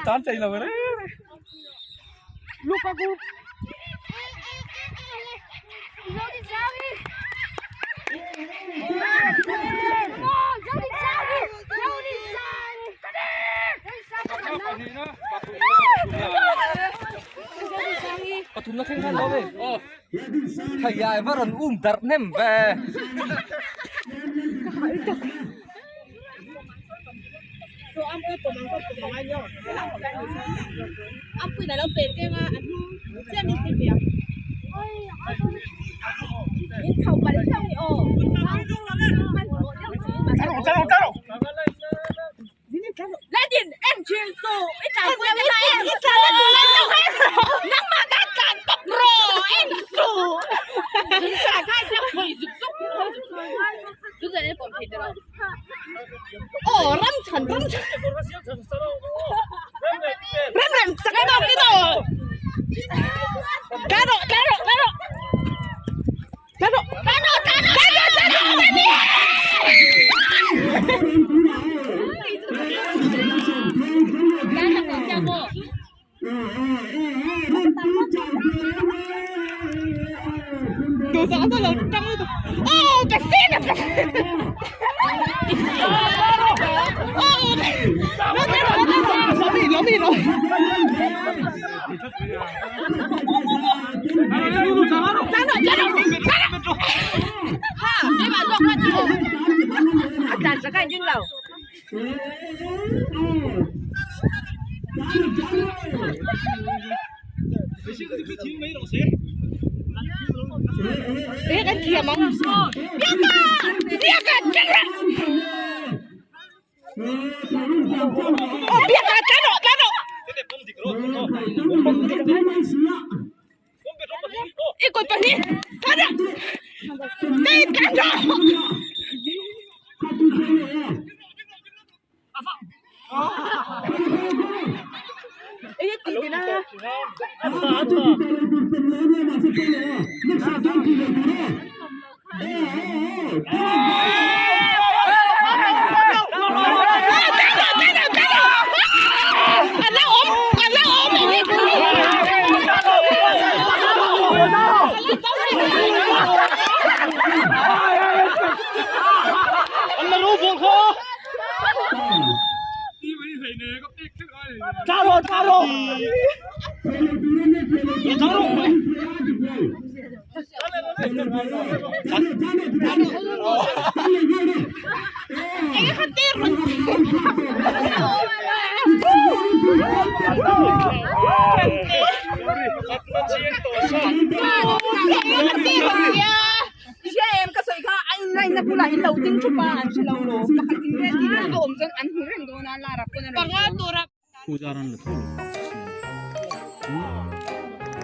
Tan chạy là rồi Lukaku. Pathum na thleng khan lo ve. Thei ai va rawn um darh hnem ve.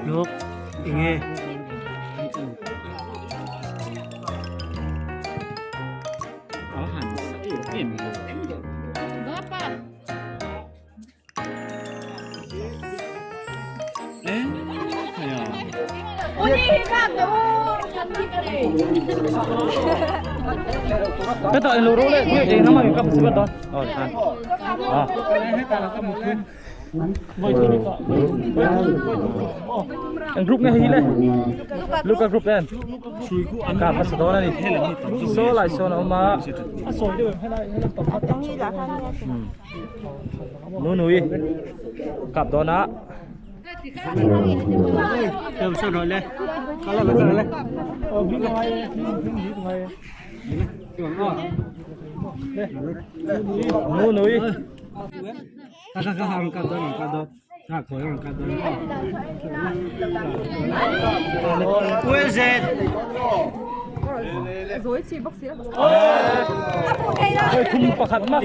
Luk enge Cái tội lù rú đấy, cái nó mà cấp sẽ bắt đón. Ờ, à. Ang group nghe hi le. Luka group lên. Cả phát đó này. Số lại số nó mà. Nu nui. Cặp đó nè. Em sao rồi lên. Có là lên lên. Nu nui. Các các hàng cắt đó cắt đó. Các khối hàng cắt đó. Quên dệt. Hơi thum pakhat mak.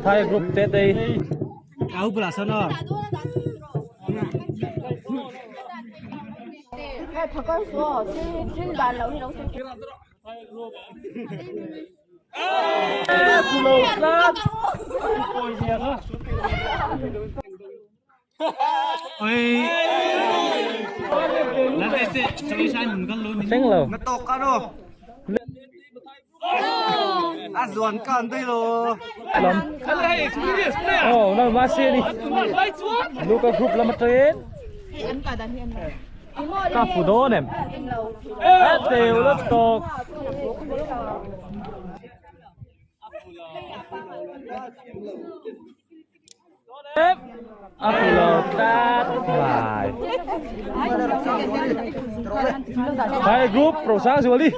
Thai group te đây. Áo bla sao nó. Thleng lo. Lam. Oh, na ma se ni. Luka group lam atangin. Ka fu dawn em. A teu la tawk. A fu lo tlat mai. Hai group Rosang Zuali.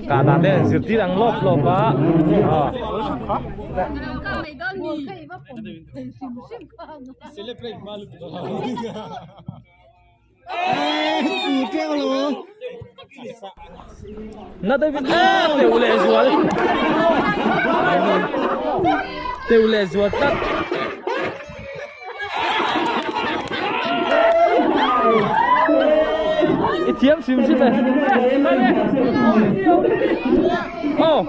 Cả đàn đây zir tir ang lawp lawp a. Na David teu leh zual teu leh zual tlat. I thiam sim sim e. Oh,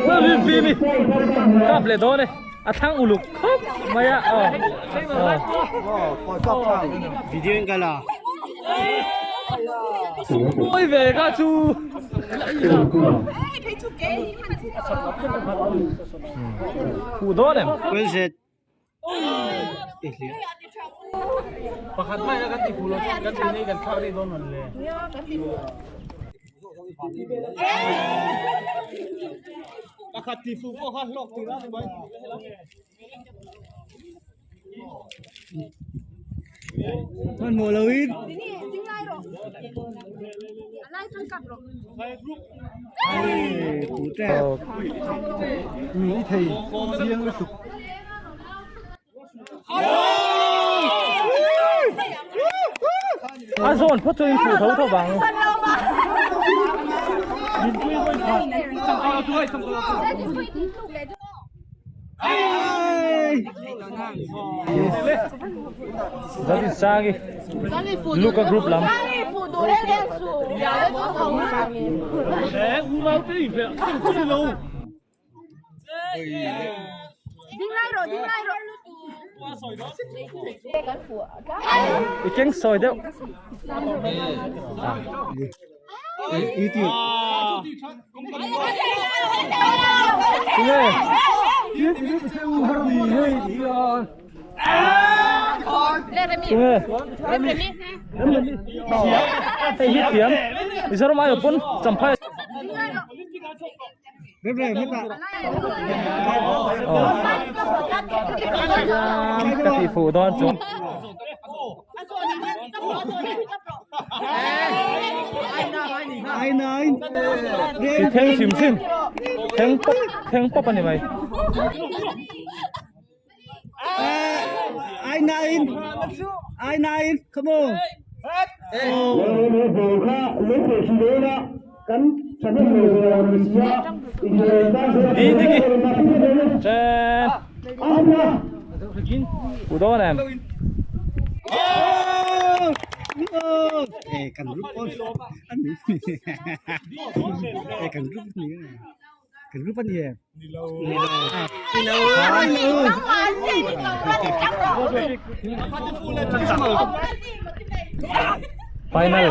na rin fi mi. Kap leh dawn e. A thlang uluk khawp mai a. Oh. Video in kala. Oi ve ka chu. Hu dawn em? Well said. Pakhat mai na kan ti fuh lo kan ti nei kan thlak rih dawn rawn le. Pakhat ti fuh pawh kha hlawk tih na ni mai. Hmanhmawh lo in. A zawn phawt chuan in fuh tho tho vang. Zanin sangi Luka group lam. I keng sawi deuh. Tunge? Tunge? Hei hi thiam. Mizoram aiawh pawn champhai. Ka tih fuh dawn chu. Ti thleng hrim hrim thleng pawp thleng pawp a ni mai. Đi đi kì. Chen. Cú đó nè. Final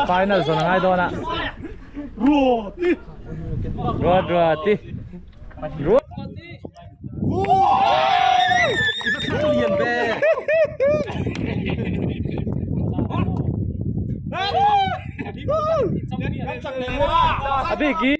final zawn a ngai dawn a. Ruat ruat ti. Ruat. A bik i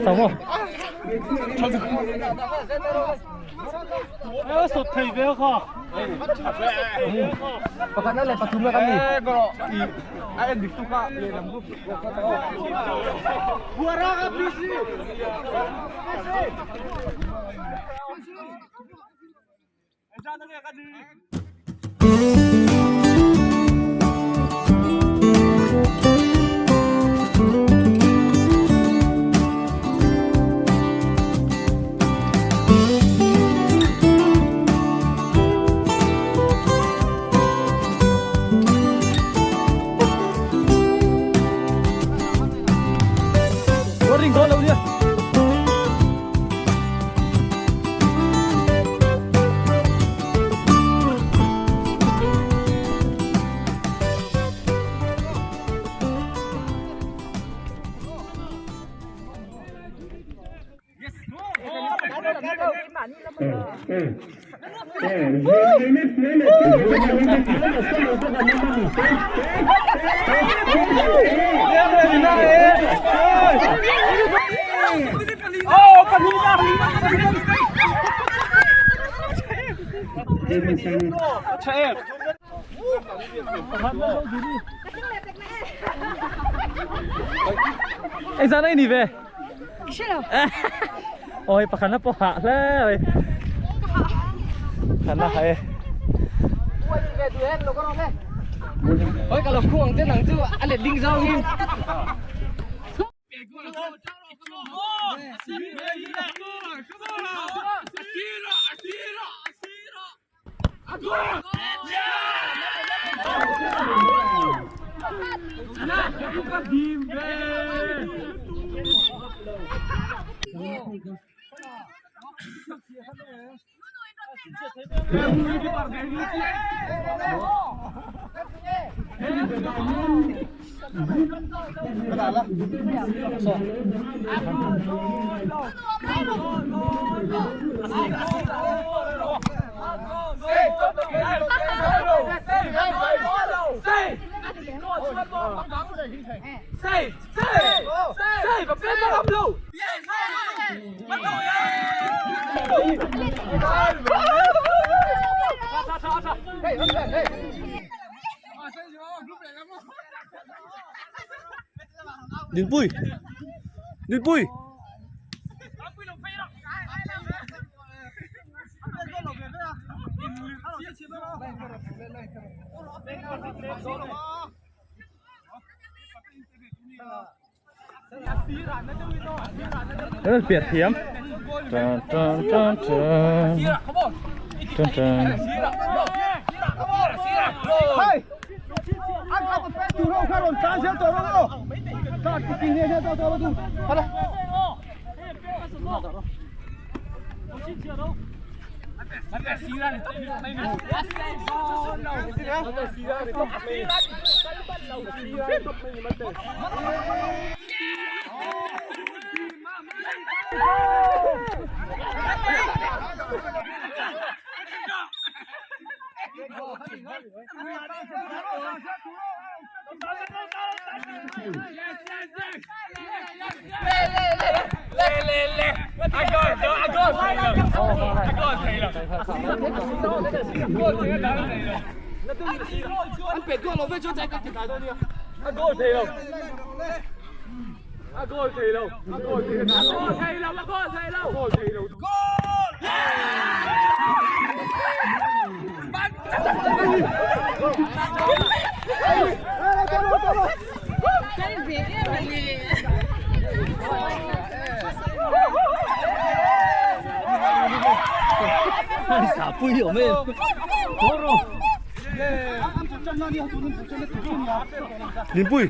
Sao không? Sụt thầy về không? Pakhat na le pathum na kan ni. Ring dawn lo nia. Eng zan a i ni ve? Aw hei pakhat na pawh hah hle mai. Pakhat na hah e. Ôi cả lộc khuang thế nắng chứ ăn liệt linh rau in. Dinpui! Dinpui! Piat thiam. Tan tan tan tan. Tan tan. Limpui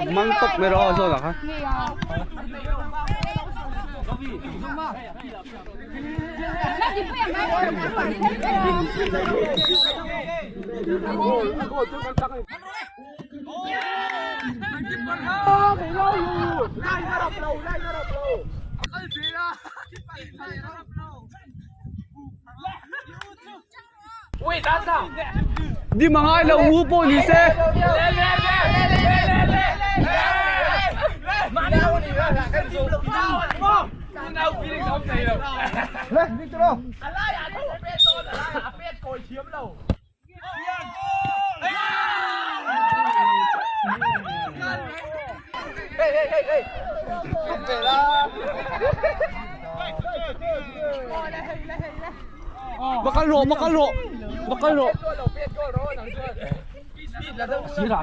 mang tóc mày rõ rồi hả? Đi mà ai là ngu bộ gì xe? Lên đi cho nó. Bakal lo, bakal lo. Xí ra.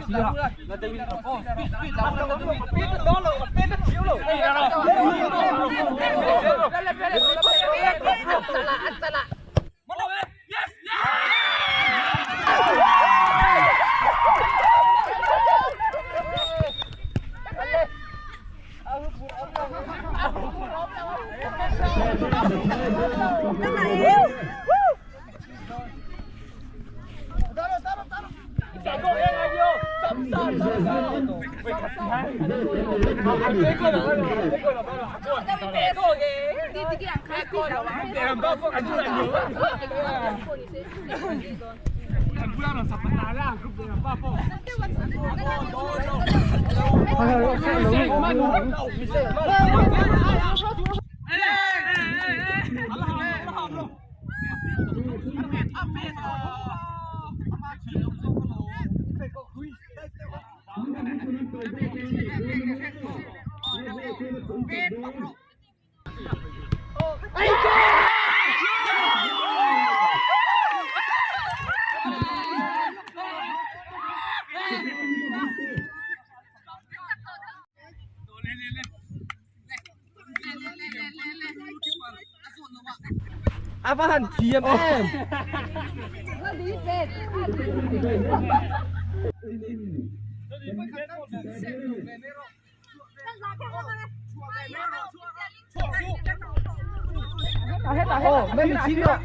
Apa han thiam em? Oh, mấy chín rồi.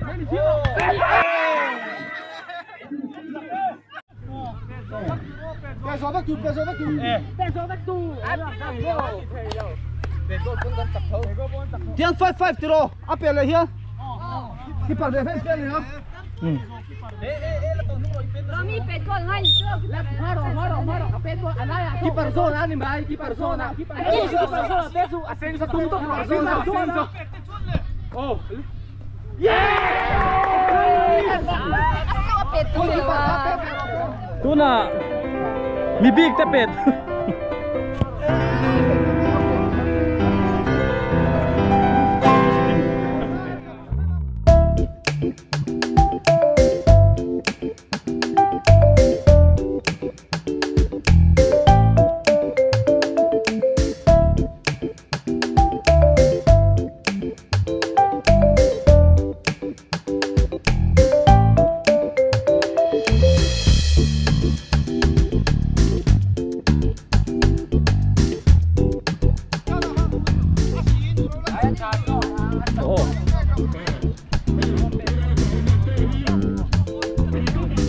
Tiếng 5-5 tiro, áp lại here. Cái bàn về phía này nó. Chi persona ni mai, chi persona, chi persona, adesso senza tutto persona, senza. Oh. Yeah! Tuna mi big tapet.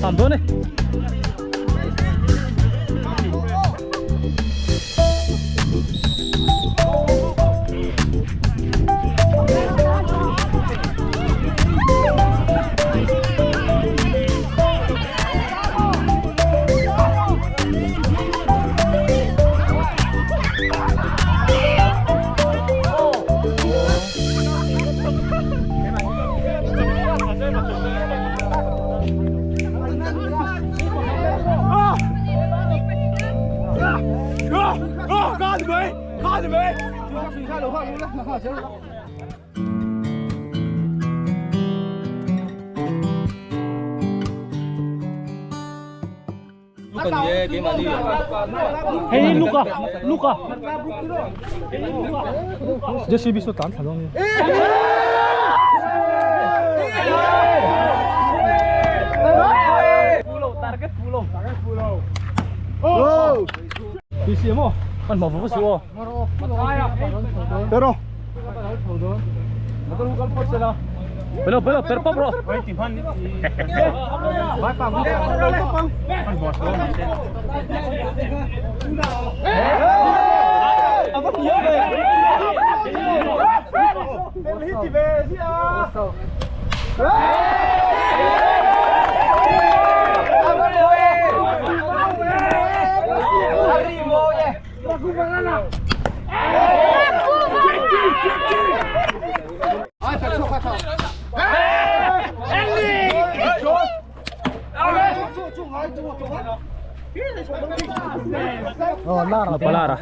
Tạm thôi này. Hey Luca, Luca. JCB số 8 thằng. Hmanhmawh va su aw. Pero. Pelo pelo per pop rawh. Palara.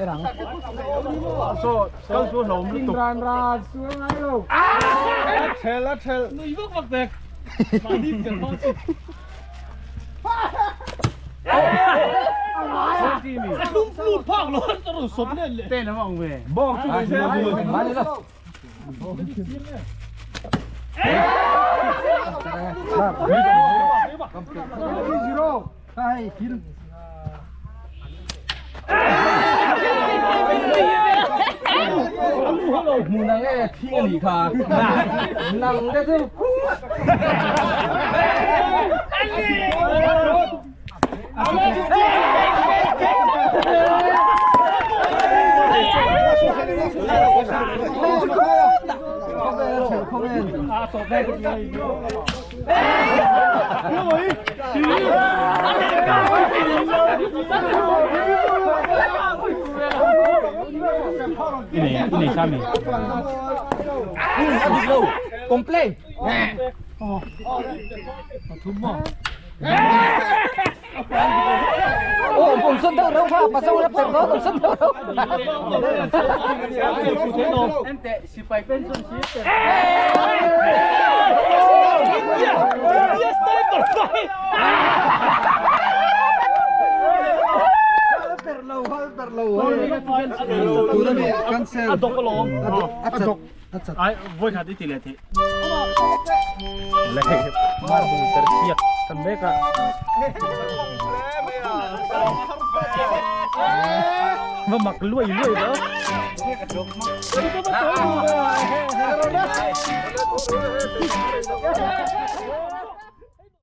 Va mak luai luai lo.